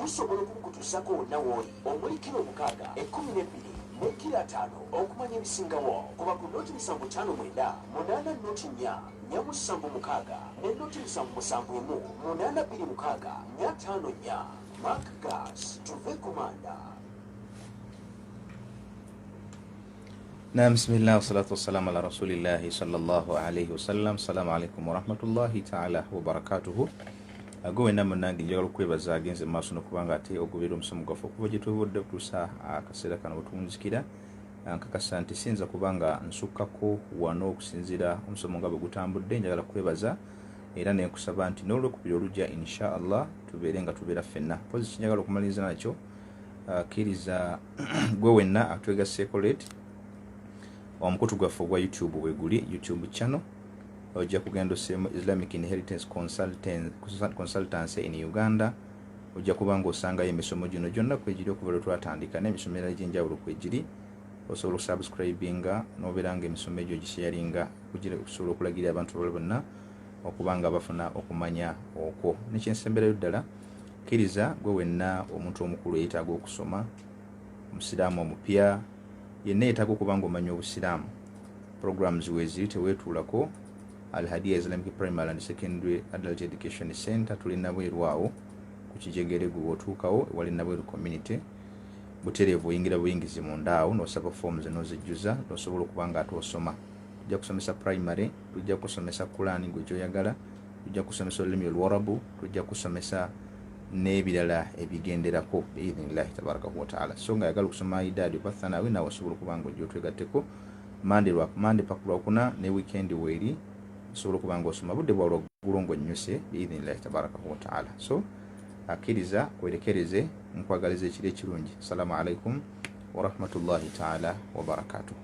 Tusobola okubukutuusaako wonna w'oli omuli kilo 6, 12 ne kilo 50. Okumanya ebisingawo kuba ku 0 759 804 476 ne 077 826 454. Mark Gas, tuve ku manda. Naam, bismillah wassalatu wassalamu ala rasulillahi sallallahu alaihi wasallam. Assalamu alaikum warahmatullahi taala wabarakatuhu. Gwe wenna munnange, njagala okwebaza agenze mu maaso n'okuba nga ate ogoberera omusomo gwaffe okuva gye tuvudde okutuusa akaseera kano bwetuwunzikira. Nkakasa nti siyinza kuba nga nsukkako wano okusinziira omusomo nga bwe gutambudde. Njagala kwebaza era nenkusaba nti n'olwokubiri olujja, insha Allah, tubeere nga tubeera ffenna. Pozi kinjagala okumaliriza nakyo, kkiriza gwe wenna atwegasseeko late, omukutu gwaffe ogwa YouTube weguli, YouTube channel, ojja kugenda oseemu Islamic Inheritance Consultancy in Uganda. Ojja kuba nga osangayo emisomo gino gyonna kwegiri okuva lwe twatandika, n'emisomo emirala egy'enjawulo kwegiri. Osobola okusubscribinga n'obeera nga emisomo egyo gisharinga okusobola okulagirira abantu abalala bonna okuba nga bafuna okumanya okwo. Nekyensemberayo ddala, kkiriza gwe wenna omuntu omukulu eyeetaaga okusoma, omusiraamu omupya yenna yeetaaga okuba nga omanya obusiraamu, programs weeziri, teweetuulako. Alhadia Islamic Primary and Secondary Adult Education Center, tuli Nabweru awo ku Kijegere. Gwe bw'otuukawo ewali Nabweru Community butereevu, oyingira buyingizi munda awo n'osaba forms n'ozijjuza n'osobola okuba nga ate osoma. Tujja kusomesa primary, tujja kusomesa Kulaani gwe gyoyagala, tujja kusomesa olulimi Oluwarabu, tujja kusomesa n'ebirala ebigenderako biidhinillahi tabarakahu wataala. So nga ayagala okusoma idaadi oba thanawi, nawe osobola okuba nga ojja otwegatteko Mande lwa Mande paka Lwakuna, ne weekend weeri osobola okuba nga osoma budde bwa lwaggulo ng'onnyuse biidhinillahi tabarakahu wataala. So akkiriza kwerekereze, nkwagaliza ekiro ekirungi. Assalamu alaikum warahmatullahi taala wabarakatuhu.